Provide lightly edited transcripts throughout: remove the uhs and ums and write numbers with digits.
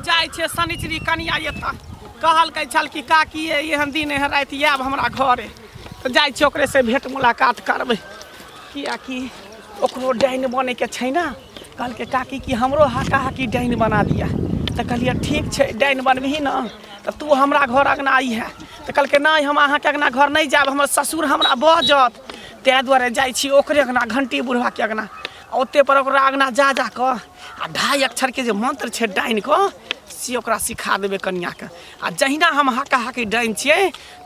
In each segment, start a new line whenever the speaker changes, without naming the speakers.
जाइ छियै शनिचरी कनिया एतऽ कहलकै छल कि काकी ये एहन दिन एहन राति आयब हमरा घरे तऽ जाइ छियै ओकरेसँ भेँट मुलाकात करबै किएकि ओकरो डाइन बनैके छै ने कहलकै काकी कि हमरो हाका हाकी डाइन बना दिअ तऽ कहलियै ठीक छै डाइन बनबही ने तऽ तू हमरा घर अङ्गना अइहे तऽ कहलकै नहि हम अहाँके अङ्गना घर नहि जायब हमर ससुर हमरा बजत ताहि दुआरे जाइ छी ओकरे अङ्गना घण्टी बुढ़बाके अङ्गना आ ओतेक पर ओकरा अङ्गना जा जा कऽ आ ढाइ अक्षरके जे मन्त्र छै डाइनके से ओकरा सिखा देबै कनिआँके आ जहिना हम हाका हाकी डाइन छियै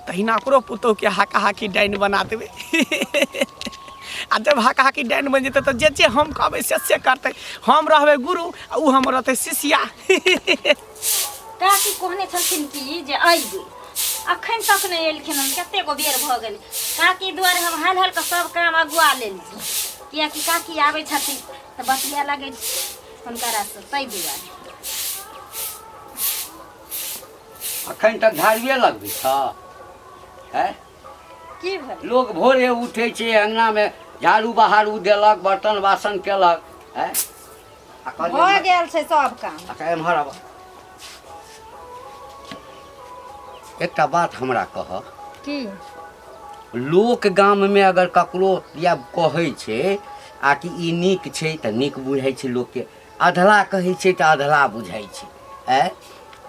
तहिना ओकरो पुतोहुके हाका हाकी डाइन बना देबै आ जब हाका हाकी डाइन बनि जेतै तऽ जे जे हम कहबै से से करतै हम रहबै गुरु आ ओ हमर रहतै शिष्या
काकी कहने छलखिन कि जे अयबै अखन तक नहि एलखिन हन कतेक बेर भऽ गेल काकी दुआरे हम हाल हाल कऽ सब काम अगुआ लेली कियाकि काकी आबै छथिन तऽ बतिया लगै छी हुनकरासँ ताहि दुआरे
अखन तक झाड़ुए लगबै छह हैं
की भेल
लोग भोरे उठै छै अङ्गनामे झाड़ू बहारू देलक बर्तन बासन केलक हैं आ कहलियै
भऽ गेल छै सब काम
अच्छा एम्हर आब एकटा बात हमरा कह
की
लोक गाममे अगर ककरो या कहै छै आ कि ई नीक छै तऽ नीक बुझै छै लोकके अधला कहै छै तऽ अधला बुझै छै आँय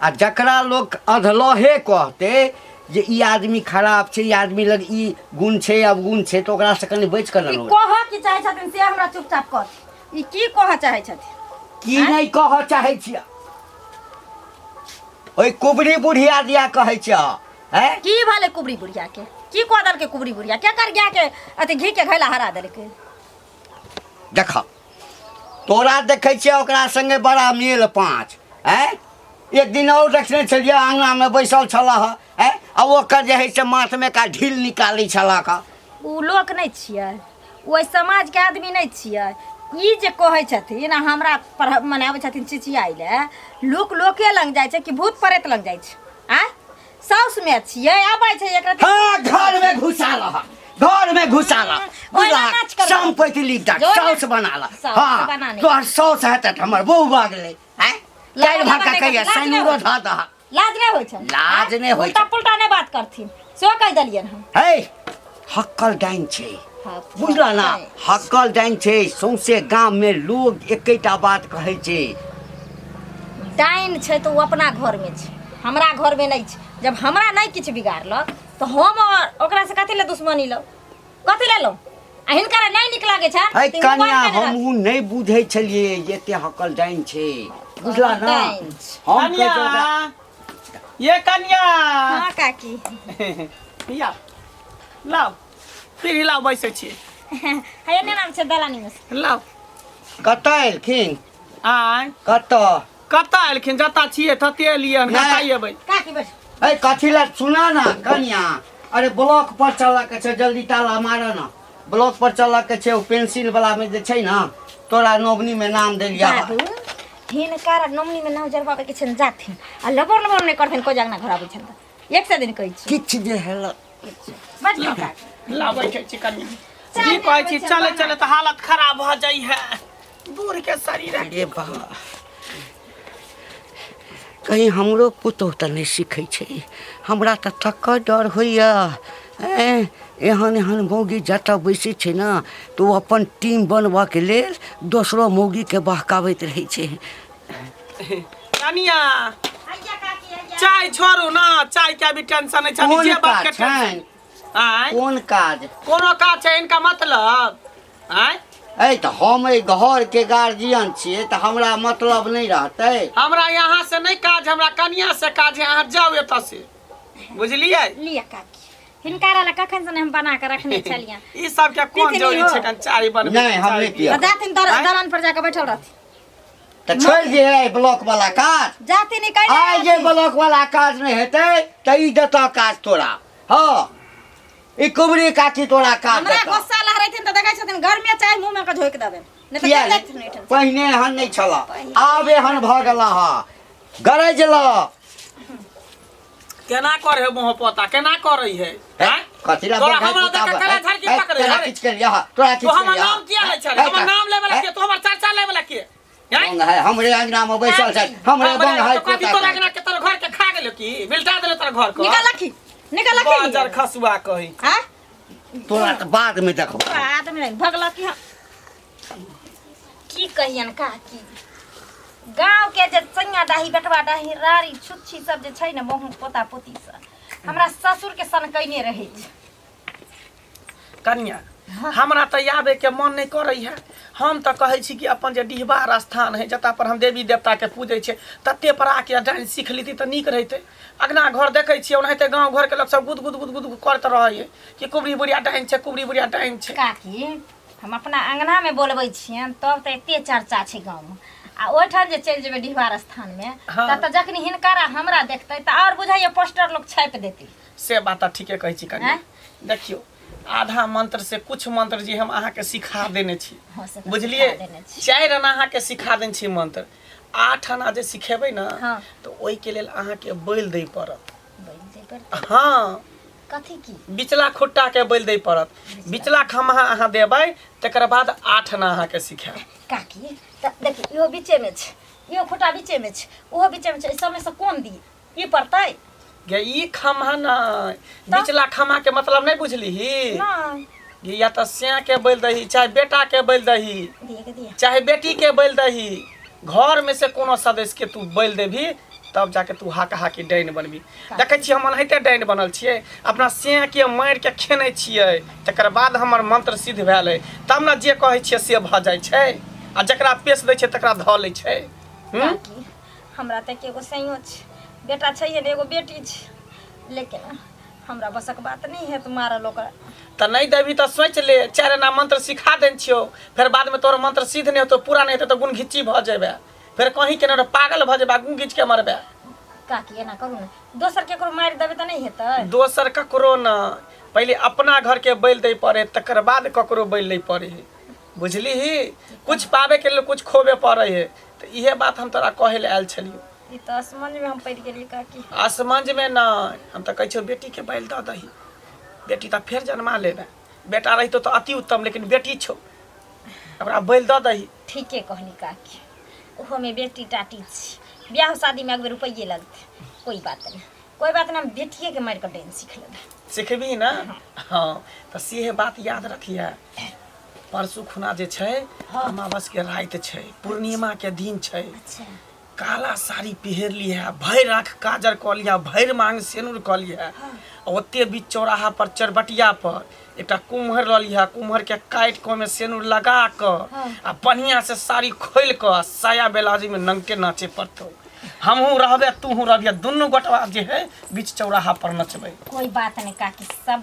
आ जकरा लोक अधलहे कहतै जे ई आदमी खराब छै ई आदमी लग ई गुण छै अवगुण छै तऽ ओकरासँ कनि बचि कऽ ने
ई
लोक
कहऽ की चाहै छथिन से हमरा चुपचाप कह ई की कहऽ चाहै छथिन
की नहि कहऽ चाहै छियै ओहि कुबरी बुढ़िया दिया कहै छियै हैं
की भेलै कुबरी बुढ़िया के की कऽ देलकै कुबरी बुढ़िया के कर गाय के अथी घी के घैला हरा देलकै
देख तोरा देखै छियै ओकरा संगे बड़ा मेल पाँच हैं एक दिन और देखने छलियै अङ्गनामे बैसल छलह हैं आ ओकर जे है से माथमे का ढील निकालै छलह का
ओ लोक नहि छियै ओहि समाजके आदमी नहि छियै ई जे कहै छथिन आ हमरा पर मने आबै छथिन चिचियाइ लए लोक लोके लग जाइ छै कि भूत प्रेत लग जाइ छै आँय साउस में छियै आबै छै एकरा
हाँ घर में घुसा लह घर में घुसा लह
ओहिना नाच करबै।
संपत्ति लिख दा
जो ना-
साउस बना ल
साउस
हाँ
बना नहि।
तोहर साउस हेतै तऽ हमर बहू भऽ गेलै आँय
लाज
काल्हि भऽ कऽ
नहि
कहिया
लाज नहि
सैनुरो
होइ।
धऽ दह
लाज नहि होइ छै
लाज नहि होइ
उल्टा पुल्टा नहि बात करथिन सेहो कहि देलियनि हम
हे हक्कल डाइन छै बुझल ना हक्कल डाइन छै सौंसे गाम में लोग एकेटा बात कहै छै
डाइन छै तऽ ओ अपना घरमे छै हमरा घरमे नहि छै जब हमरा नहि किछु बिगाड़लक तऽ हम ओकरासँ कथी लए दुश्मनी लौ कथी लए लौ आ हिनकरा नहि नीक लागै छै
है
तऽ
कन्या
मोबाइल केने
हमहूँ नहि बुझै छलियै जे एते हकल डाइन छै बुझला ना
डाइन छै।
हम कहै
कन्या
छियै ओकरा-
ये कन्या
हँ काकी
या लाउ पीढ़ी लाउ बैसै छी
हे ने नाम छै दलानी में से।
लाउ
कतऽ एलखिन
आँय
कतऽ
कतऽ एलखिन जतऽ छियै तते एलियै हन
नहि।
कतऽ एबै
काकी बैठ
ए कथी लए सुना ना कनिया अरे ब्लॉक पर चलऽ के छै जल्दी ताला मारऽ ना ब्लॉक पर चलऽ के छै ओ पेंसिल वाला में जे छै ना तोरा नोबनी में नाम देलिया
बाबू हिनकर नमनी में नाम जरबाबै के छनि जाथिन आ लबर लबर नहि करथिन कोइ जगना घर आबै छनि तऽ एक से दिन कहै छी
किछु जे हेल
बैठ जाउ काकी
लाउ बैठै छी कनिया की कहै छी चले चले तऽ हालत खराब भऽ जाइ है बूढ़ के शरीर है
अरे बा कहीं हमरो पुतोह तऽ नहि सीखै छै हमरा तऽ तकर डर होइए एँ एहन एहन मौगी जतऽ बैसै छै ने तऽ ओ अपन टीम बनबऽके लेल दोसरो मौगीके बहकाबैत रहै छै
कनिया
आइया काकी आइया
चाय छोड़ू ना चाय के अभी टेंशन नहीं छै अभी
कोन
जे बात के
काज
टेंशन
छनि
आँय
कोन काज
कोनो काज छै इनका मतलब आँय
ऐ तऽ हम एहि घरके गार्जियन छियै तऽ हमरा मतलब नहि रहतै
हमरा यहाँ से नहीं काज हमरा कनिया से काज है अहाँ जाउ एतऽ से बुझलियै
लिअ काकी हिनका लए कखन से नहि हम बना कऽ रखने छलियनि
ई सब के कोन
पीतली
जरूरी
हो।
छै कन चाय बनबै
नहि, हम नहि पियब।
आ जाथिन
आँय?
दलान पर जाकऽ बैठल रहथिन
तऽ छोड़ि दिहे ब्लॉक वाला काज
जाथिन ई कहि
आइ जे ब्लॉक वाला काज नहि हेतै तऽ ई देतऽ काज तोरा हँ ई कुबरी काकी तोरा काज
हमरा
देतऽ
गुस्सा लहरेथिन तऽ देखै छथिन गरमे चाय मुँह में के झोंकि देबनि नहि तऽ
किया
चलि जाथिन एहिठाम
पहिने एहन नहि छल आब एहन भऽ गेल हँ गरज ल
केना करे है मुँह पोता केना करे है आँय?
कथी ला
तोरा
बघाइ
हमरा
पोता
देख के
बा-
केना झड़की
ए,
पकड़े
तोरा
है?
किछु केलियै हँ, तोरा
तो
किछु
हमर
केलियै
नाम किया लै छले
ए,
हमर नाम लै वाला
ए,
के तो हमर चर्चा लै वाला के आँय?
बंग है हमरे अंगना में बैसल छै हमरे बंग है
तो कभी
पोता
तोरा
के।
अंगना के तोरा घर के खा गेलो की बिलटा देलो तोरा घर के
निकाल लखी निकाल लखी
बाजार खसुआ कही
हाँ
तोरा तऽ बाद में देखबो
बाद में नहीं भगला की हम की कहियन काकी गाँव के जे चैया डाही बेटवा डाही रारी छुच्छी सब जे छै ने बहु पोता पोती सब हमरा ससुर के सन कैने रहै छै
कनिया हमरा तऽ आबे के मन नहि करै है हम तऽ कहै छी कि अपन जे डिहबार स्थान है जतऽ पर हम देवी देवता के पूजै छियै तते पर आके डाइन सीख लीती तऽ नीक रहितै अगना घर देखै छियै ओनाहिते गाँव घरके लोक सब गुद गुद गुद गुद करैत रहै कि कुबरी बुढ़िया डाइन छै कुबरी बुढ़िया डाइन छै
काकी हम अपना अङ्गनामे बोलबै छियनि तब तऽ एते चर्चा छै गाँवमे आ ओहिठाम जे चलि जेबै डिहबार स्थानमे
हाँ।
तब तऽ जखनी हिनकर आ हमरा देखतै तऽ आओर बुझाइए पोस्टर लोक छापि देतै
से बात तऽ ठीके कहै छी कनिया
आँय?
देखियौ आधा मंत्र से कुछ मंत्र जे हम अहाँके सिखा देने छी
हँ, से तऽ
बुझलियै
सिखा देने छी।
चारि आना अहाँके सिखा देने छी मंत्र आठ आना जे सिखेबै ने
हाँ।
तऽ ओहिके लेल अहाँके बलि दै पड़त
बोलि दै पड़तै
हँ
कथी की
बिचला खुट्टा के बलि दै पड़त बिचला खम्हा अहाँ देबै तकर बाद आठ आना अहाँके सिखायब
काकी तऽ देखी इहो बीचेमे छै इहो खुटा बीचेमे छै ओहो बीचेमे छै एहि सबमे से कोन दी ई पड़तै
गे ई खम्हा नहि बिचला खम्हा के मतलब नहि बुझलिही
नहि
गे या तऽ सैं के बलि दही चाहे बेटा के बलि दही
दिए के दिए
चाहे बेटी के बलि दही घर में से कोनो सदस्य के तू बलि देबही तब जाके तू हाक हाकी डाइन बनबी देखै छियै हम एनाहिते डाइन बनल छियै अपना सैं के मारि के खेने छियै तकर बाद हमर मंत्र सिद्ध भेल है तब ने जे कहै छियै से भऽ जाइ छै आ जकरा पेश दै छै तकरा धऽ लै छै हूँ
काकी हमरा तऽ एगो सैयो छै बेटा छैहे ने एगो बेटी छै लेकिन हमरा बसक बात नहि हेत मारल ओकरा
तऽ नहि देबही तऽ सोचि ले चारि आना मंत्र सिखा देने छियौ फेर बादमे तोहर मंत्र सिद्ध नहि हेतौ पूरा नहि हेतौ तऽ गुण घिच्ची भऽ जेबै फेर कहीं केने रह पागल भऽ जेबै गुण घीच के मरबै
काकी एना करू ने दोसर केकरो मारि देबै तऽ नहि हेतै
दोसर ककरो न पहिले अपना घरके बैल दै पड़े तकर बाद ककरो बैल लै पड़े है बुझलिही कुछ पाबे के लेल कुछ खोबे पड़े है तऽ इहे बात हम तोरा कहै लए आयल छलियौ
ई तऽ असमंज में हम पड़ि गेलियै काकी
असमंज में नहि हम तऽ कहै छियौ बेटीके बैल दऽ दही बेटी तऽ फेर जन्मा लेबै बेटा रहितो तऽ अति उत्तम लेकिन बेटी छौ ओकरा बैल दऽ दही
ठीके कहली काकी ओहोमे बेटी टाटी छी बियाह शादीमे एक बेर रुपैए लगतै कोई बात नहि कोई बात नहि हम बेटिएके मारि कऽ डाइन सीख लेबै
सिखबही ने हँ तऽ सेहे बात याद रखिहे परसू खुना जे छै अमावस के राति छै पूर्णिमा के दिन छै
अच्छा
काला साड़ी पहिर लिहे भरि आँख काजर कऽ लिहे भरि मांग सेनुर कऽ लिहे आ ओते बीच चौराहा पर चरबटिया पर एकटा कुम्हर लऽ लिहे कुम्हर के काटि कऽ ओहिमे सेनुर लगा कऽ आ बढ़िआँ से साड़ी खोलि कऽ आ साया ब्लाउज में नंगटे नाचे पड़तौ हमहूँ रहबे तूहूँ रहबिहे दुनू गोटवा जे है बीच चौराहा पर नचबै
कोई बात नहीं काकी सब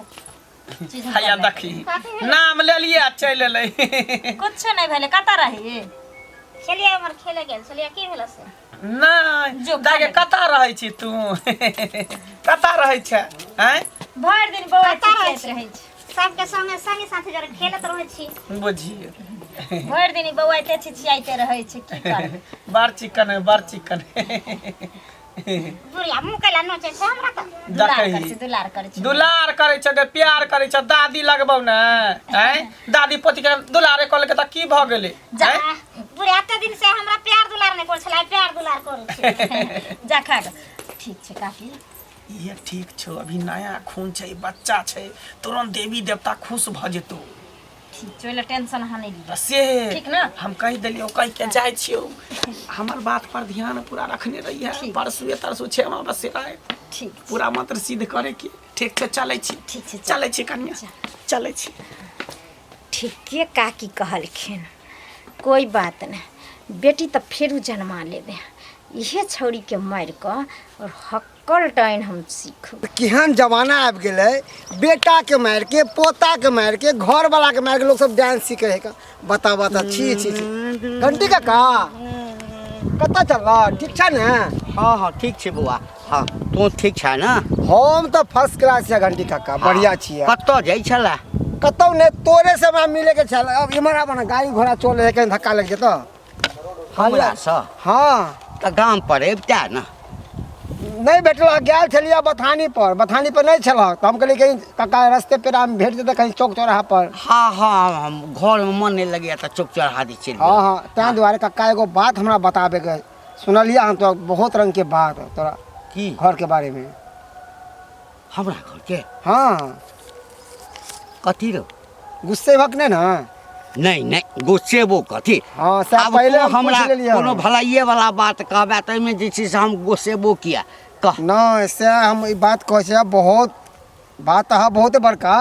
चीज हम
हैया
कर लेबै।
देखी नाम लेलियै आ चलि एलै
कुछो नहीं भेलै कतऽ रही
छलियै उम्हर खेले गेल छलियै की भेल से
नहि
जो
दागे कतऽ रहै छी तू कतऽ रहै छै आँय
भरि दिन बौआ
कतऽ रहै
चिचियाइत
छी?
रहै छै
सबके संगे संगे साथे जरे खेलत रहै छी
बुझिए
भरि दिन ई बौआ एते चिचियाइते रहै छै की करबै
बड़ चिकन है बड़ चिकन है
बुढ़िया मुँह कैला नोचै छै हमरा तऽ
दुलार
देखही।
करै छै दुलार करै छै
दुलार करै छै गे प्यार करै छै दादी लगबौ ने आँय दादी पोती के दुलारे कऽ लेलकै तऽ की भऽ गेलै
जा
आँय?
बुढ़िया एते दिन से हमरा प्यार दुलार नहि करै छलै आइ प्यार दुलार करै छै
जा खा गे ठीक छै काकी
इहे ठीक छौ अभी नया खून छै बच्चा छै तुरंत देवी देवता खुश भऽ जेतौ
ठीक छै ओहि लए टेंशन अहाँ नहि लिअ
तऽ से
ठीक ने?
हम कहि देलियौ कहि के जाइ छियौ हमर बात पर ध्यान पूरा रखने रहिए
ठीक।
परसुए तरसु छै अमावस्या राति
ठीक छै
पूरा मंत्र सिद्ध करे के ठीक छै चलै छी
ठीक छै, चल।
चलै छी कनिया चलै छी
ठीके काकी कहलखिन कोई बात नहि बेटी तऽ फेरो जन्मा लेबै इहे छौड़ीके मारि कऽ आओर हक्कल डाइन हम सीखब
केहन जमाना आबि गेलै बेटाके मारिके पोताके मारिके घरवलाके मारिके लोक सब डांस सीखे है बता बता छी छी छी घंटी काका कतऽ चलल ठीक छै ने
हँ हँ ठीक छै बौआ हँ तू ठीक छै ने
हम तऽ फर्स्ट क्लास छै घंटी काका बढ़िया छियै
कतऽ जाइ छला
कतौ नहि तोरे से हमरा मिले के छल अब इम्हर आब ने गाड़ी घोड़ा चले है कहीं धक्का लागि जेतौ
हमरासँ
हँ
तऽ गाम पर अबिता ने
नहि भेटल गेल छलियै बथानी पर बथानी पर नहि छलह तऽ हम कहलियै कहीं काका रस्ते पेरामे भेट जेतै कहीं चौक चौराहा पर।
हाँ हाँ, हम घरमे मन नहि लगैया तऽ चौक चौराहा दिस चलि
हाँ
गेलहुँ।
हाँ, ताहि दुआरे काका एगो बात हमरा बताबेके सुनलियै हम तो बहुत रंग के बात तोरा
की
घर के बारे में।
हमरा घर के?
हाँ।
कथी रौ?
गुस्से भक नहि ने?
नहीं नहीं, गुस्सेबो कथी?
हाँ से
आब
पहिले
तू
हम
हमरा
पूछ लेलियै।
कोनो भलाइए वाला बात कहबे तऽ एहिमे जे छै से हम गुस्सेबो किया कह।
नहि से हम ई बात कहै छियै, बहुत बात है बहुत बड़का।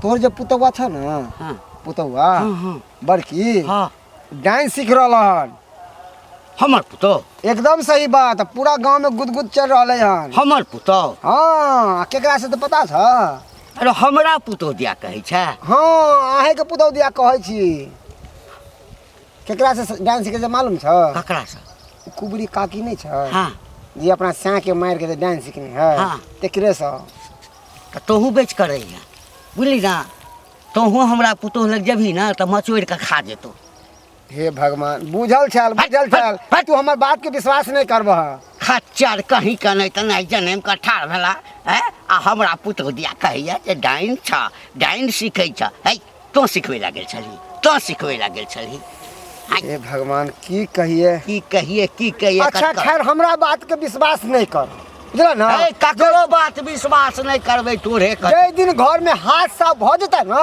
तोर जे पुतौआ छ ने,
हाँ।
पुतौआ
हाँ, हाँ।
बड़की
हाँ।
डांस सीख रहल हन।
हमर पुतौ?
एकदम सही बात, पूरा गांव में गुदगुद चल रहल हन।
हमर पुतौ?
हाँ, केकरा से तो पता छ?
अरे हमरा पुतौ दिया कहै छै?
हाँ, अहें के पुतौ दिया कहै छी। केकरा से डांस सीखे से मालूम छ?
ककरा से?
कुबरी काकी नहीं छ?
हाँ।
जे अपना साँ के मार के डांस सीखने है।
हाँ।
तेकरे से।
तऽ तोहू बेच कर रही है बुझली ना, तोहू हमरा पुतोह लग जबही ना तऽ मचोड़ि कऽ खा जेतौ।
हे भगवान, बुझल छल, बुझल छल,
हट।
तू हमर बात के विश्वास नहीं करबह।
खच्चर कहीं के नहीं तऽ नहि जनम कऽ ठाढ़ भेला हैं, आ हमरा पुतोह दिया कहैया जे डाइन छ, डाइन सीखै छ। है तों सिखबै लए गेल छलही, तों सिखबै लए गेल छलही।
हे भगवान, की कहिए
की कहिए, की कहिए।
अच्छा
कतऽ?
खैर, हमरा बात के विश्वास नहीं कर, बुझल ना?
है, ककरो बात विश्वास नहीं करबै तोरे कथी।
जाहि दिन घर में हादसा भऽ जेतै ना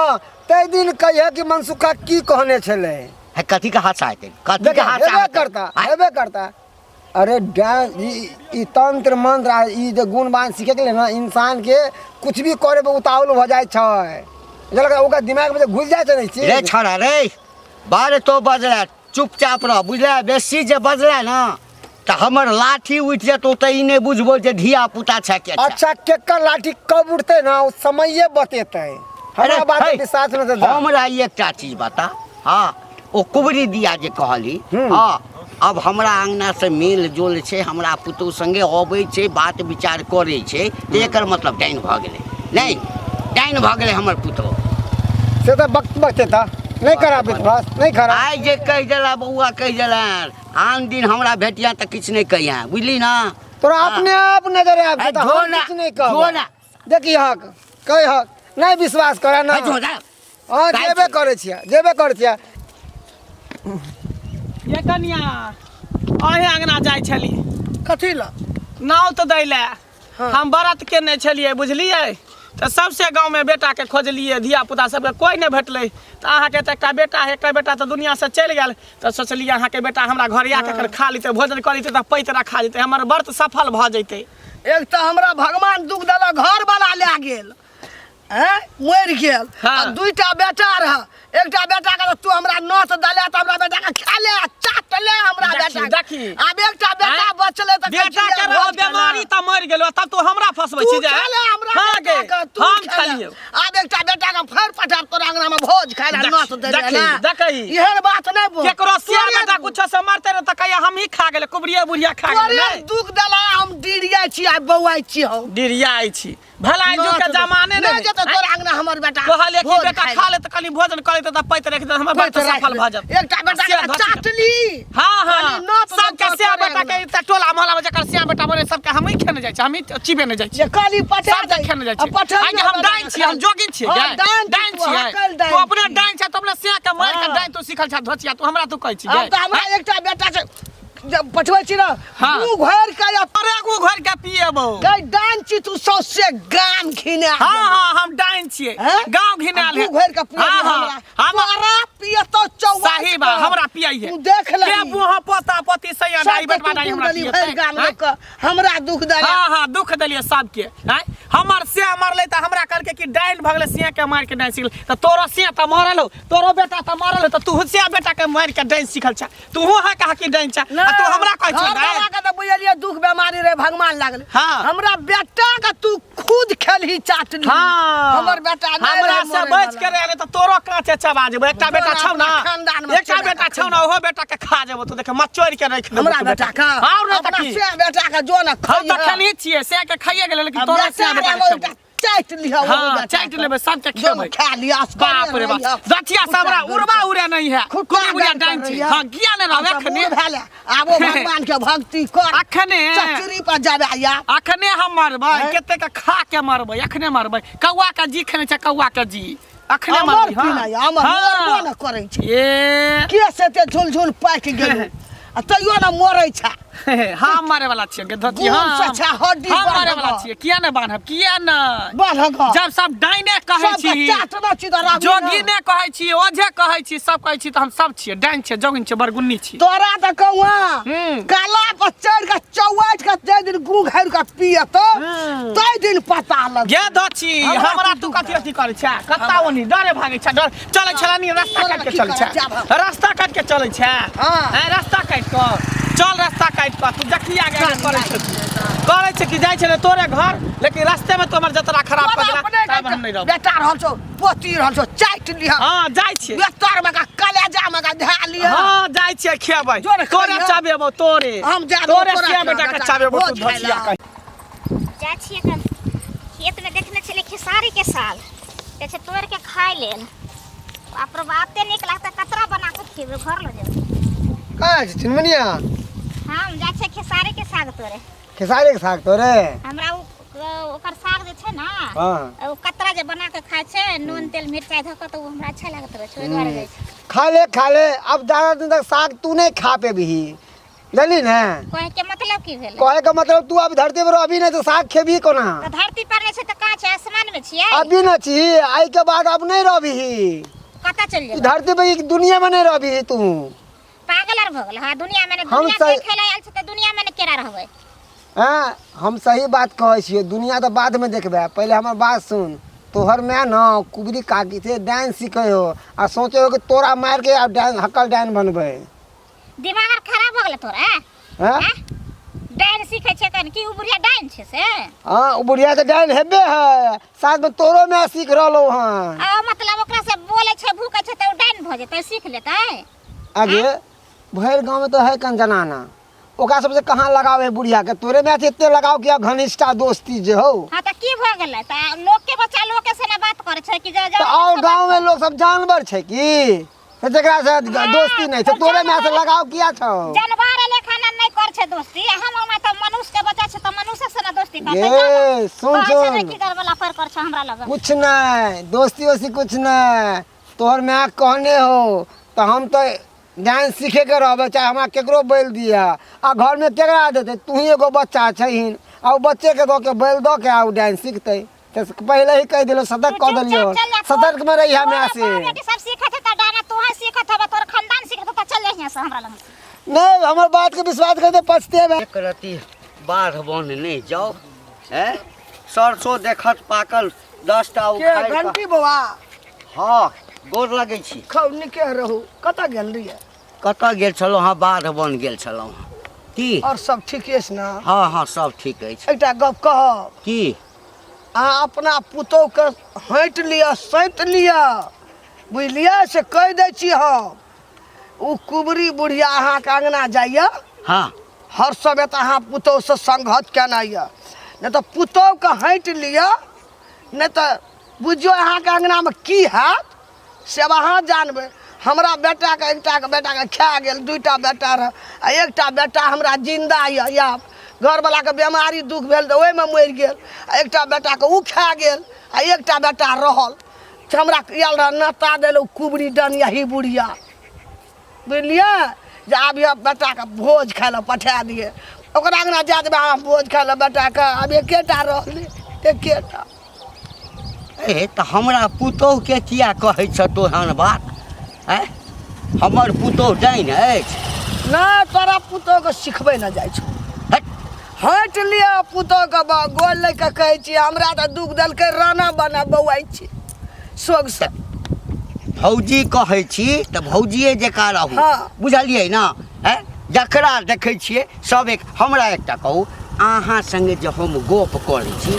ताहि दिन कहिए कि मनसुखा की कहने छलै।
है, कथी के हादसा हेतै? कथी के
देखा,
हादसा
हेबे
हेतै?
करता,
आँय?
हेबे करता। अरे डांस ई तंत्र मंत्र आ ई जे गुण बाण सीखे के लिए ना इंसान के कुछ भी करे पे उतावल भऽ जाइ छै, बुझलक? ओकर दिमाग में जे घुसि जाइ छै ने ई चीज।
रे छौड़ा रे, बड़ तो बजला, चुपचाप रह बुझले। बेसी जे बजला ना तऽ हमर लाठी उठि जेतौ तऽ ई नहि बुझबो जे धिया पुता छै के छै।
अच्छा, केकर लाठी कब उठतै ना ओ समये बतेतै। हमरा
अरे,
बात
हे,
पे विश्वास नहि छै।
हमरा एकटा चीज बता। हाँ, ओ कुबरी दिया जे कहली,
हम्म।
हाँ, अब हमरा अंगना से मेल जोल छै, हमरा पुतोह संगे अबै छै, बात विचार करै छै, तऽ एकर मतलब डाइन भऽ गेलै? नहि डाइन भऽ गेलै हमर पुतोह?
से तऽ वक्त बतेता, नहि करा विश्वास, नहि करा।
आइ जे कहि देला बौआ, कहि देला, आन दिन हमरा भेटिया तऽ किछु नहि कहिया, बुझली ना?
तोरा
हाँ।
अपने आप नजर आबि
ए,
जेतौ,
जो
हम
ना,
किछु नहि
जो
कहब।
ना।
देखी हक कहि हक नहि विश्वास करा ना।
हे, जो ना।
हाँ,
जाइ
जेबे
छी।
करै छियै, जेबे करै छियै।
ये कनिया, अहें अंगना जाइ छली?
कथी लए?
नाव तऽ दै लए। हम व्रत केने छलियै बुझलियै, तऽ सबसे गाँवमे बेटाके खोजलियै, धिया पुता सबके कोइ नहि भेटलै। तऽ अहाँके तऽ एकटा बेटा है, एकटा बेटा तऽ दुनियासँ चलि गेल, तऽ सोचलियै अहाँके बेटा हमरा घर आके अगर खा लेतै, भोजन कऽ लेतै तऽ पैत रखा जेतै, हमर व्रत सफल भऽ जेतै।
एक तऽ हमरा भगवान दुख देलक, घर वाला लए गेल, हैं, मरि गेल।
हाँ।
आ दुईटा बेटा रह, एकटा बेटा के तू हमरा नोत देले तऽ हमरा बेटा के खा ले चाट ले हमरा
देखी,
बेटा के।
देखी।
आब एकटा बेटा
आँय?
बचले तऽ कहै
बेटा
छी,
के
भोज
रहो
खाय ले।
बीमारी तऽ मरि गेलो, तब तू हमरा फसबै
तू
छी जे
खा ले हमरा
हाँ
बेटा
गे,
के, तू
हम
खा ले।
खेलियौ।
आब एकटा बेटा के फेर पठाब तोरा अंगना में भोज खाय ले,
देखी,
नोत दे
देखी,
ले।
देखी।
एहन बात नहि बोल।
केकरो सिया
तोरे
बेटा कुछो से मरते ने तऽ कहिया हमही खा गेलै, कुबरिये बुढ़िया खा गेलै।
तोरे
नहि?
दुख देला, हम डिरियाइ छी आ बौआइ छी हम।
डिरियाइ छी भला युग के जमाने
नहि
नहि
जेतै तोरा अंगना हमर बेटा
कहलियै कि
भोज
बेटा
खाय
खा ले तऽ कनि भोजन कऽ लेतै तऽ पैत राखि देतै, हमर
पैत
व्रत
राखि
सफल भऽ
देतै।
जेतै।
एकटा बेटा
से
के
धऽ
चाटली।
हाँ, हाँ।
कहली, नोत
सबके
देतौ
सिया
तोरे
बेटा के
अंगना।
एकटा टोला मोहल्ला में जकर सिया बेटा बने सबके हमही खेने जाइ छी, हमही चिबेने जाइ छी।
जे कहली पठा
सबके
दै।
खेने जाइ
आ
छी।
पठा
आइ हम डाइन छी, हम जोगिन छी,
हाँ,
गे।
डाइन छी
डाइन
तू,
छियै।
हाँ, कल डाइन
तू अपने
छी।
डाइन छै, तू अपने सिया के मारि के
हाँ।
डाइन तू सिखल छह धोचिया, तू हमरा तू कहै छी,
आब
गे।
तऽ हमरा एकटा बेटा छै, जब पठबै छी ने
हाँ।
मुँह घोरि के या
अरे गु घोरि के पिएबौ।
गै डाइन छी तू, सौंसे गाम घिना
हाँ, हाँ, हम डाइन छियै,
हैं?
गाँव घिनायल है।
मुँह घोरि के पिएबी
हाँ, हाँ,
हमरा।
हम
तोरा पियतौ चौआ
सही बात, हमरा पियाइए।
तू देख
के
लही।
बुह पोता पोती सैया
सबके
डाई बेटवा
तू
डाई
दुख
हमरा
देली
पिएतै।
भरि गाम
हैं?
लोकके, हमरा दुख देला।
हाँ, हाँ, दुख देलियै सबके। हैं? हमर सिया मरलै तऽ हमरा कहलकै कि डाइन भऽ गेलै, सिया के मारि के डाइन सिखल। तऽ तोरो सिया तऽ मरल हौ, तोरो बेटा तऽ मरल हौ, तऽ तूहू सिया बेटा के मारि के डाइन सिखल छह। तूहू है कहा कि डाइन छह, आ तू हमरा कहै छह
घर
डाइन?
वाला के तऽ बुझलियै दुख बेमारी रहे, भगवान लागल।
हाँ।
हमरा बेटा के तू खुद खेलही चाटली।
हाँ।
हमर बेटा नहि
हमरा
रहे
से
मरै
बच
वाला।
के रहे तऽ तोरो कांचे चबा जेबो। एकटा
तोरा
बेटा छौ ना,
अपना खानदान मे
एकटा
चला
बेटा
के
छौ ना, ओहो बेटा के खा जेबो तू, देख मचोरि के राखि देबो
हमरा
तू
बेटा के।
हाँ, नहि तऽ
अपना
की?
से बेटा के जो ना
हम तऽ
खइहे।
खेलही छियै, से के खाइए गेलै, लेकिन
आ
तोरा
बेटा
से बेटा के
रे,
खेबो।
एकटा चाटि लिह
हाँ चाटि लेबै सबके खेबै
खा लिह
बाप रे बाप दथिया से हमरा उड़बा उड़े नहीं है
खुट्टा
कुबरी बुढ़िया
गाड़
डाइन
कर
छै
रहिया।
हाँ किया ने रहब एखने
भेल आबो भगवान के भक्ति कर
अखने
चचरी पर जाबे या
अखने हम मरबै
हैं?
कते के खा के मरबै अखने मरबै कौआ के जी खेने छै कौआ के जी अखने
अमर
मरबै हाँ।
पीना या, अमर
हाँ।
मरबो न करै छै
ए
के से ते झुल झुल पाकि गेल आ तैयो न मरै छै
हम मारे वाला छियै गे धोती
गुण
हम
से छै, हड्डी
हम मारे
बान्हब।
वाला छियै किया ने बान्हब किया ने
बान्हक
जब सब डाइने कहै
सबके
छी
चाटना छी तऽ रहबी न।
जोगिने कहै छी ओझे कहै छी सब कहै छी तऽ हम सब छियै डाइन छियै जोगिन छियै बरगुन्नी छियै
तोरा तऽ कौआ
हम्म।
काला पर चढ़ के चौवाट के जाहि दिन गू घारि के पियत ताहि दिन पता लग
गे धोची
हमरा
हमरा
की
तू
दुख
कथी अथी करै छै कत्ता ओनी डरे भागै छै डर चलै छला नी रास्ता
तोरा
काटि के
की
चलै
करै
छै
छै?
रास्ता काटि के चलै छै
हाँ।
हैं रास्ता काटि कऽ चल रास्ता काटि कऽ तू जखनी आगे आगे करै छै करै छै कि जाइ छलै तोरे घर लेकिन रास्ते में तो हमर जतरा खराब
तोरा
कऽ देला
अपने
तब हम नहि रहब
बेटा रहल छौ पोती रहल छौ चाटि लिह
हाँ जाइ छियै
बेतर में का कलेजा में का धए लिह
हाँ जाइ छियै खेबै
जो ने
तोरे
खइहऽ।
चाबेबो तोरे
हम जा देबो
तोरे
तोरा
सिया बेटा के
बेटा।
चाबेबो तू
भोज खाइ
धसिया
ला।
कहीं
जाइ छियै कन खेतमे देखने छलियै खेसारीके साग कहै छै तोड़ि के खाय लेल बाप रे बाप एते नीक लागतै कतरा बना के खेबै घर लऽ जेबै
कहाँ छै चिनमुनिया
हम जाइ छियै खेसारीके साग तोड़े
खेसारी के साग तोरे
हमरा ओ ओकर साग जे छै ने
हाँ
ओ कतरा जे बना के खाय छै नून तेल मिरचाइ धऽ कऽ तऽ ओ हमरा अच्छा लागैत रहै छै ओहि दुआरे जाइ छै
खा ले खा ले अब ज्यादा दिन तक साग तू नहीं खा पेबही जानली ने
कहै के मतलब की भेलै
कहे के मतलब तू अब धरती पर अभी नहीं तो साग खेबही कोना
तऽ धरती पर नहि छै तऽ कहाँ छै आसमान मे छियै
अभी न छी आई के बाद अब नहीं रहबही
कतऽ चलि
ई
जेबै
धरती पे ई दुनिया में नहीं रहबही तू
पागल आर भऽ गेल हँ दुनिया मे
हम
दुनिया
सही-
देखै लए आयल छै तऽ दुनिया मे ने केना रहबै
हैं हम सही बात कहै छियै दुनिया तऽ बादमे देखबै पहिले हमर बात सुन तोहर माय न कुबरी काकी से डांस सीखे हो आ सोचे हो कि तोरा मार के आ डांस हक्कल डांस बनबै
दिमाग आर खराब भऽ गेलै तोरा
हैं
आँय? डाइन सीखै छै कन की ओ बुढ़िया डाइन छै से
हाँ ओ बुढ़िया तऽ डाइन हेबे है साथ में तोरो माय सीख रहलो हन
आ मतलब ओकरा से बोलै छै भूकै छै तऽ ओ डाइन भऽ जेतै सीख लेतै
आगे भरि गाँव में तो है कन जनाना ओकरा सबसे कहाँ लगाव है बुढ़िया के तोरे माय से एते लगाव किया घनिष्ठा दोस्ती जे हो
हाँ तऽ की भऽ गेलै तऽ लोक के बच्चा लोके से ने बात करै छै कि जे
तऽ और गाँव में लोग सब जानवर छै की तऽ जकरा से दोस्ती नहि छै तोरे माय से लगाव किया छौ
जानवर लेखा ना नहीं कर छै दोस्ती हम ओमा तऽ मनुष्य के बच्चा छै तऽ मनुष्य से ना दोस्ती करतै
ये सुन
कहै छै ने
सुन
की करबला पर कर छै हमरा लग
कुछ नहीं दोस्ती वोस्ती कुछ नहीं तोहर माय कहने हो तऽ हम तऽ डांस सीखे के रहबै चाहे हमरा केकरो बैल दिया आ घरमे केकरा देतै तू ही एगो बच्चा छहिन आ ओ बच्चेके दऽ के बैल दऽ के आ ओ डांस सीखतै तऽ पहिले ही कहि देलहुँ सतर्क कऽ देलियौ सतर्क में रहिया माय से
बेटी सब सीखत है त डाना तू सीखत हबे तोर खानदान सीखत त चल जहिया से हमरा लग
नहीं हमर बात के विश्वास करते पछतेबै
एक रति बाढ़ बन नहि जाउ हैं सरसों देखत पाकल 10 टा
के
उखाड़ि कऽ
घंटी बौआ
हँ गोर लगै छी
खौ निके रहू कतऽ गेल रहियै
कतऽ गेल छलहुँ हँ बाध बन गेल छलहुँ हँ की
आओर सब ठीके अछि ने
हँ हँ सब ठीक अछि
एकटा गप कहब
की
अहाँ अपना पुतोहुके हटि लिअ सैंत लिअ बुझलियै से कहि दै छी हम ओ कुबरी बुढ़िया अहाँके अङ्गना जाइए
हँ
हर समय तऽ अहाँ पुतोहुसँ संघत केनाइ यऽ नहि तऽ पुतोहुके हटि लिअ नहि तऽ बुझियौ अहाँके अङ्गनामे की हैत से आब अहाँ जानबै हमरा बेटाके एकटाके बेटाके खा गेल दुइटा बेटा रहए आ एकटा बेटा हमरा जिन्दा यऽ आब घरवलाके बेमारी दुख भेल तऽ ओहिमे मरि गेल आ एकटा बेटाके ओ खा गेल आ एकटा बेटा रहल से हमरा आयल रहए नाता देल ओ कुबरी डनियाही बुढ़िया बुझलियै जे आब यऽ बेटाके भोज खाइ लए पठा दियै ओकरा अङ्गना जा देबै अहाँ भोज खाइ लए बेटाके आब एकेटा रहलै एकेटा
ए तऽ हमरा पुतोहुके किया कहै छह तोहन बात आँय हमर पुतोहु डाइन अछि
नहि तोरा पुतोहुके सिखबै लए जाइ छौ
हट
हटि लिअ पुतोहुके बा गोल लऽ कऽ कहै छी हमरा तऽ दुख देलकै राना बना बौआइ छी सोगसँ
भौजी कहै छी तऽ भौजिए जकाँ रहू
हँ।
बुझलियै ने आँय जकरा देखै छियै सब एक हमरा एकटा कहू अहाँ सङ्गे जे हम गप करै छी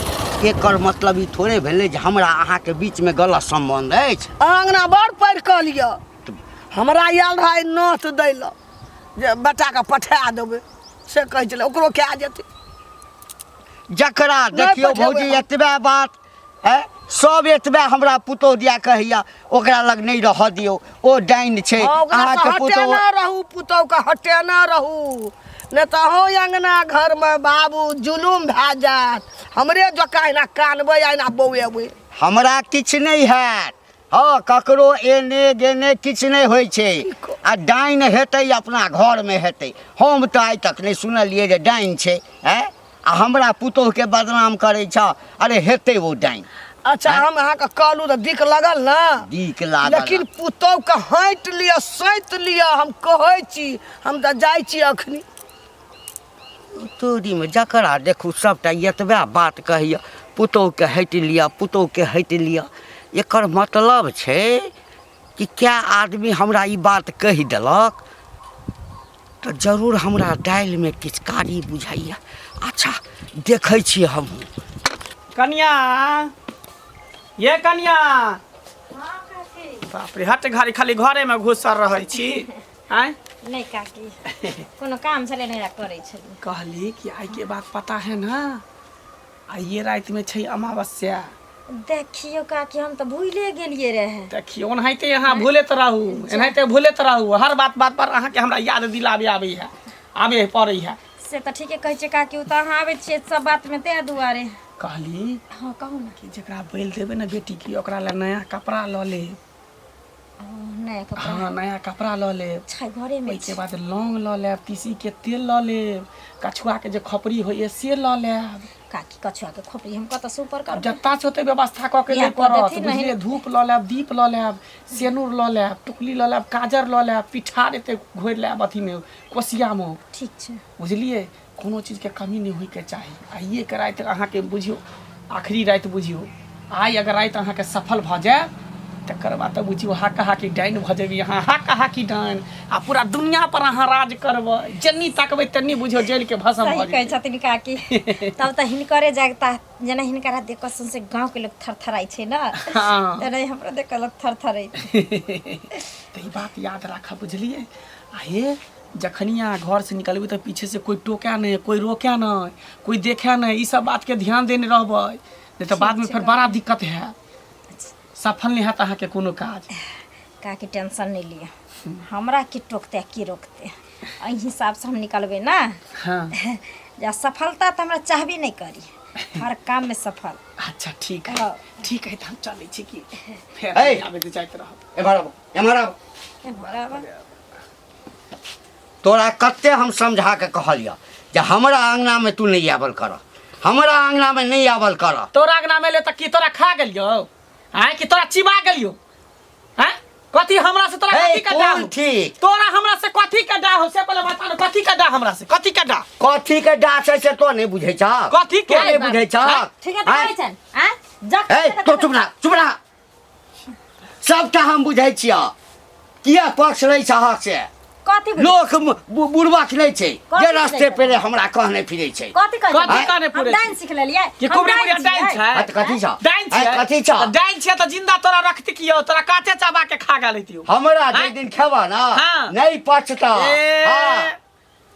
एकर मतलब ई थोड़े भेलै जे हमरा अहाँके बीचमे गलत सम्बन्ध अछि
अहाँ अङ्गना बड़ पढ़ि कऽ लिअ हमरा आयल रहै नोत दै लए जे बेटाके पठा देबै से कहै छलै ओकरो कए जेतै
जकरा
नहि
देखियौ
पठेबै
भौजी
हम।
एतबे बात हैं सब एतबे हमरा पुतोह दिया कहैया ओकरा लग नहि रहऽ दियौ ओ डाइन छै
हाँ, ओकरा से
अहाँके पुतोह
हटेने रहू पुतोहके हटेने रहू नहि तऽ अहूँ अङ्गना घरमे बाबू जुलुम भए जायत हमरे जकाँ एना कानबै आ एना बौएबै
हमरा किछु नहि हैत हँ ककरो एने गेने किछु नहि होइ छै आ डाइन हेतै अपना घरमे हेतै हम तऽ आइ तक नहि सुनलियै जे डाइन छै आँय आ हमरा पुतोहके बदनाम करै छह अरे हेतै ओ डाइन
अच्छा हम अहाँके कहलहुँ तऽ दिक लगल ने
दिक लागल
लेकिन पुतोहके हटि लिअ सैत लिअ हम कहै छी हम तऽ जाइ छी अखनी
तोरीमे जकरा देखू सभटा एतबे बात कहैए पुतोहके हटि लिअ पुतोहके हटि लिअ एकर मतलब छै कि कए आदमी हमरा ई बात कहि देलक तऽ जरूर हमरा दालिमे किछु कारी बुझाइए अच्छा देखै छियै हमहूँ
कनिया ये कनिया बाप रे हट घड़ी खाली घरेमे घुसल रहै छी आँय
नहि काकी कोनो काम छलै नहि करै छलियै
कहली कि आइ के बात पता है ना आइए रातिमे छै अमावस्या
देखियौ काकी हम तऽ भूले गेलियै रहे
देखियौ ओनाहिते अहाँ भूलैत रहू एनाहिते भूलैत रहू हर बात बात पर अहाँके हमरा याद दिलाबे आबै है आबे पड़ै है
से तऽ ठीके कहै छियै काकी ओ तऽ अहाँ आबै छियै सब बातमे ताहि दुआरे
कहली
हँ कहू ने
कि जकरा बैल देबै ने बेटीके ओकरा लए नया कपड़ा लऽ लेब
नया कपड़ा
हाँ नया कपड़ा लऽ लेब
छै घरेमे
ओहिके बाद लौंग लऽ लेब तीसीके तेल लऽ लेब कछुआके जे खपरी होइए से लऽ लेब
काकी कछुआके खोपड़ी हम कतऽसँ ऊपर
आब
करबै
जत्ता छै ओते व्यवस्था कऽ के
इएह
लै
कऽ
पड़त
देथिन, नहि-
बुझलियै धूप लऽ लेब दीप लऽ लेब सेनुर लऽ लेब टुकली लऽ लेब काजर लऽ लेब पिठार एते घोरि लेब अथीमे कोसियामे
ठीक छै
बुझलियै कोनो चीजके कमी नहि होइके चाही आइएके राति अहाँके बुझियौ आखिरी राति बुझियौ आइ अगर राति अहाँके सफल भऽ जाय तकर बाद तऽ बुझियौ हाका हाकी डाइन भऽ जेबै अहाँ हाका हाकी डाइन आ पूरा दुनिया पर अहाँ राज करबै जन्नी तकबै तन्नी बुझियौ जलिके भस्म
सही
भऽ
कहै
जेबै
छथिन काकी तब तऽ हिनकरे जागता जेना हिनकरा देख कऽ सौंसे गाँवके लोक थरथराइ छै ने
हँ
तेना हमरो देख कऽ लोक थरथराइ
तऽ ई बात याद राखब बुझलियै आ हे जखनी अहाँ घरसँ निकलबै तऽ पीछेसँ कोइ टोकै नहि कोइ रोकै नहि कोइ देखै नहि ई सब बातके ध्यान देने रहबै नहि तऽ बादमे फेर बड़ा दिक्कत हैत सफल नहि हैत अहाँके कोनो काज
काकी टेंशन नहि लिअ हमरा की टोकतै आ की रोकतै एहि हिसाबसँ हम निकलबै ने
हँ
जे सफलता तऽ हमरा चाहबे नहि करी हर काममे सफल
अच्छा ठीक है
हँ।
ठीक है तऽ हम चलै छी की फेर
ऐ!
आबैत जाइत रहब
एम्हर आबू एम्हर आबू
एम्हर आबऽ।
तोरा कते हम समझा के कहलियऽ जे हमरा अङ्गनामे तू नहि आबल कर हमरा अङ्गनामे नहि आबल कर
तोरा अङ्गनामे एलियो तऽ की तोरा खा गेलियो आँय कि तोरा चिबा गेलियो आँय कथी हमरा से तोरा
हे,
कथी के डाह
कोन ठीक?
तोरा हमरा से कथी के डाह हो से पहिले बता न कथी के डाह हमरा से कथी के डाह
कथी के डाह छै से तो नहि बुझै छह
कथी के?
तो नहि बुझै छह
ठीक है तऽ
आँय?
कहै छनि आँय जखन
हे तो चुप रह चुप रह सबटा हम बुझै छियह किया पक्ष लै छहक से
कथी बुझै?
लोक बुड़बक नहि छै
कथी
जे
बुझै
रस्ते
छै?
पेरे हमरा कहने फिरै छै
कथी कहै
कथी
छथिन?
कहने
हम
पुरै
डाइन सीख लेलियै
कि
हम
कुबरी
डाइन
बुढ़िया डाइन
छियै।
छै
हाँ, तऽ कथी छौ
डाइन
आँय,
छियै
कथी छौ
तऽ डाइन छियै तऽ जिंदा तोरा रखती कियो तोरा काते चबा के खा गेलतियो
हमरा जे
आँय?
दिन खेबह ने
हाँ।
नहि पचतह
ए,
हाँ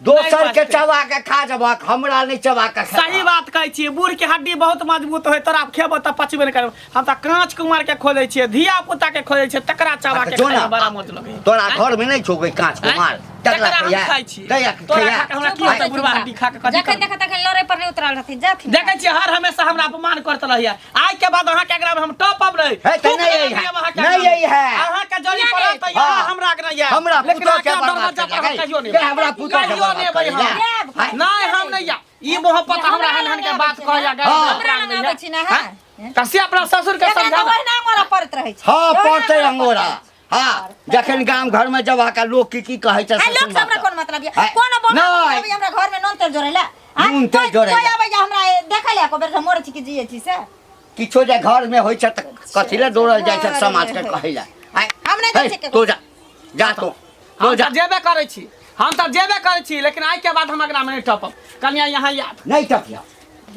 दोसर
नहि
के
पचतै।
चबा के खा जबक हमरा नहि चबा के खेबह।
सही बात कहै छियै बूढ़ के हड्डी बहुत मजबूत होइ तोरा खेबो तऽ पचबे नहि करबो हम तऽ काँच कुमार के खोजै छियै धिया पुता के खोजै छियै तकरा चबा
आ
के
तऽ जो
खाइमे
ने
बड़ा मौज लगैए
तोरा घर में नहि छौ कोई काँच कुमार
तकरा
तकरा
हम
खैया
खाइ छी
तकरा
तोरा
खैया
खा के हमरा की होतै बुढ़वा हड्डी खा के कथी
जखन
करबै?
देख तखन लड़ै पर नहि उतरल रहथिन जाथिन
देखै छियै हर हमेशा हमरा अपमान करत रहैया आइ के बाद अहाँके अगरा में हम टॉप अप रही
हे, तऽ नहि अइ है, नहि अइ है।
अहाँके जड़ी
किया
पड़त तऽ
हाँ।
यहाँ हमरा अगरा या
हमरा
लेकिन
पुतोह के
अहाँके
बर्बाद
दरवाजा पर हम
कर
कहियो नहि
देलक। हमरा पुतोह के
कहियो
बर्बाद
नहि
कर
अबै हम
देलक।
जायब।
नहि हम नहि या ई मोहब्बत हमरा हन हन के बात कहैया
हाँ।
हमरा लग आबै छी ने हँ
तऽ से अपना ससुर के
एकरा तऽ
समझाबै
ओहिना अंगोरा पड़ैत रहै छै
हाँ
ओहिना
पड़तै
अंगोरा
अंगोरा हाँ जखन गाम घर में जब आके लोग की की कहै छै
आ
से
लोक से
सुनबा
हमरा
तऽ।
कोन मतलब ये
आँय,
कोनो बोल
नहि।
आबै हमरा घर में नून तेल जोड़ै ला आँय,
नून तेल
कोइ-
जोड़ै
कोइ
ला।
आबै हमरा देखै ला एको बेर हम मरै छी कि जियै छी से
किछो जे घर में होइ छै तऽ कथी लए दौड़ल जाइ छै समाज के कहै लए आँय,
हम नहि जाइ
हे,
छियै केकरो।
तो जा जा तो तो
हम
जा
तऽ जेबे करै छी हम तऽ जेबे करै छी लेकिन आइ के बाद हम अगरा में नहि टपब कनिया यहाँ आयब
नहि टपिया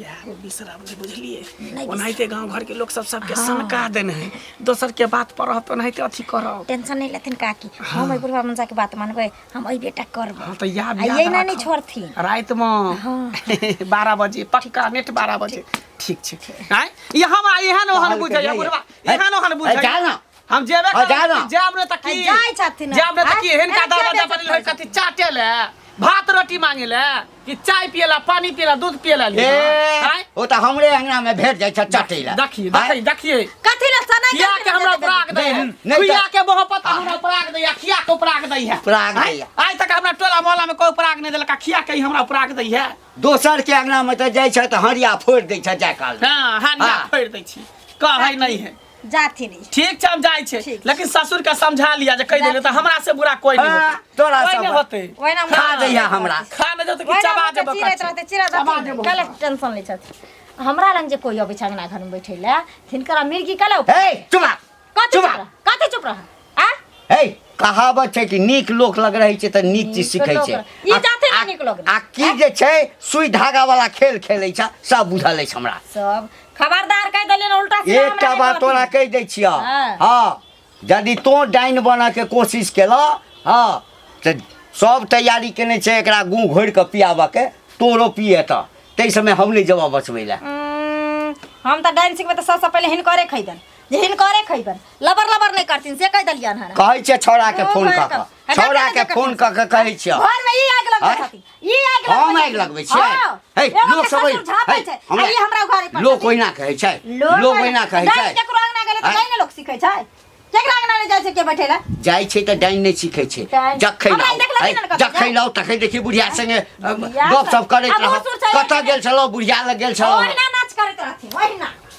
यार ओ बिसराब नहि बुझलियै ओनाहिते गाँव घरके लोक सब सबके सनका देने है दोसर के बात पर रहत ओनाहिते अथी करब
टेंशन नहीं लेथिन काकी हम एहि बुढ़वा मनसा के बात मानबै हम एहि बेटा करबै
हाँ तऽ याद
आ
याद
ये ना नहीं
राखब।
छोड़थिन
रातिमे 12 बजे पक्का नेट 12 बजे ठीक छै। आँय, ई हमरा एहन ओहन
कहलकै
बुझैया
नहि।
बुढ़वा,
है,
एहन ओहन
है,
बुझैया।
जा ना।
हम जेबे
हाँ, जा ना।
करब, जायब नहि तऽ की?
जाइ छथिन।
जायब नहि तऽ की?
आँय,
हिनका
एना किया
दरवाजा पर
बेइज्जत
एलै
करै
कथी चाटे ले, भात रोटी मांगे ले, कि चाय पिए ला, पानी पिए ला, दूध पिए ला
ए
लिए? आँय?
ओ तऽ हमरे अंगना में भेट जाइ छै चटै लए।
देखिए
आँय?
देखिए देखिए,
कथी लए सनाइ
खिया के हमरा उपराग दै है।
नहीं, नहीं
खिया
तऽ-
के मोहब्बत हमरा उपराग दै है, खिया के उपराग दै है।
उपराग
आँय?
दैया।
आइ तक हमरा टोला मोहल्ला में कोई उपराग नहीं देलक, खिया के ही हमरा उपराग दै है।
दोसर के अंगना में तऽ जाइ छै तऽ हरिया फोड़ि दै छै जाय काल में।
हाँ, हरिया
हाँ।
फोड़ि दै छी, कहै नहीं है।
जाथिन ई।
ठीक छै, हम जाइ छै,
ठीक।
लेकिन ससुर के समझा लिया जे कहि देलियै तऽ हमरा से बुरा कोई नहीं
हाँ,
होतै।
तोरा
कोई
से
नहीं होतै।
ओहिना
खा दैया हमरा।
खा नहि जेतै कि
ओहिना
चबा
मुँहके
जेबो
चिरैत
कच्चे।
रहतै, चिरैत
चबा
रहथिन।
जेबो।
कले टेंशन लै छथिन। हमरा लग जे कोइ अबै छै अंगना घरमे बैठै लए, तिनकरा मिर्गी कले उप-
हे चुप रह।
कथी
चुप
चुप
रह।
रह? कथी चुप रह? आ?
हे कहावत छै कि नीक लोक लग रहै छै तऽ नीक चीज
नीक
सीखै
लोक
छै।
लग- ई जाते ने नीक लोक लग।
आ की जे छै सुई धागा वाला खेल खेलै छै, सब बुझल अछि हमरा।
सब खबरदार कहि देलियनि उल्टा सीधा हमरा
एकटा
नहि
बात
कहथिन।
तोरा कहि दै छियह।
हाँ।
हँ, यदि तोँ डाइन बनऽके कोशिश केलह, हँ, तऽ सब तैयारी केने छै एकरा गुँ घोरि कऽ पियाबऽके, तोरो पिएतऽ, ताहि समय हम नहि जेबऽ बचबै लए।
हम तऽ डाइन सिखबै तऽ सबसँ पहिले हिनकरे खैबनि, जे हिनकरे खैबनि, लबर लबर नहि करथिन से कहि देलियनि हन।
कहै छियै छौड़ाके
ओ
फोन
घोरि
कऽ
कऽ।
कऽ, छौड़ाके फोन कऽ कऽ कहै छियै।
घरमे ई आगि लगबै
आँय?
छथिन, ई आगि लगबै
हम आगि
छथिन।
लगबै छियै?
हाँ।
हे,
एगो
लोक
के
सब
ससुर झाँपै
हे,
छै, आ ई हमरा घरे पर
लोक
छथिन।
ओहिना कहै छै, लोक ओहिना कहै
डाइन
छै।
केकरो अंगना गेलै तऽ
आँय?
डाइन ने लोक सीखै छै, केकरा अंगना नहि जाइ छै के बैठै लए?
जाइ छै तऽ डाइन नहि सीखै छै।
डाइन।
जखन
हमरा
आउ,
देखलखिन
हे,
ने कतौ
जखन आउ तखन देखी बुढ़िया संगे
बुढ़िया
गप सप करैत
आ
रहब।
बूढ़ सूढ़ छै,
कतऽ गेल छलहुँ? बुढ़िया लग गेल छलहुँ।
ओहिना नाच करैत रहथिन, ओहिना।